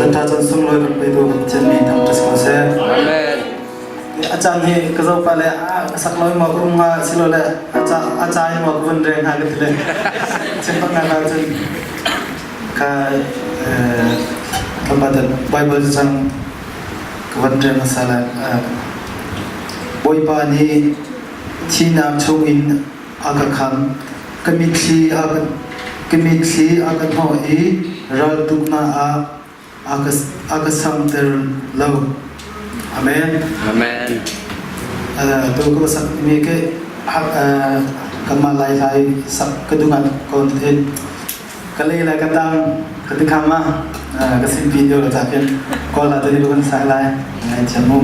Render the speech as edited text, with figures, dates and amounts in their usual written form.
Zan tha cun sunglawi kan petu kan Pathian mi thangṭhat ko seh. Amen. A caan hi ka zopa le a sak lo maw ka um hnga silole a ca in maw ka vun reng hnga ka ti le chim bak ngai cun ka tlawmpal Bible cang ka van rel hmasa lai. Bawipa nih thihnak chungin a ka khamh. Ka mitthli a ka ka mitthli a ka hnawh i raltuknak ah a ka samter lo. Amen. Amen. Tu ka sak mi ke kanmah lai lai sak ka dungat kon te ka le lai ka tang ka ti kham ma ka sin pi deuh la takin kawl la tani kan sai lai ngai thiam mu.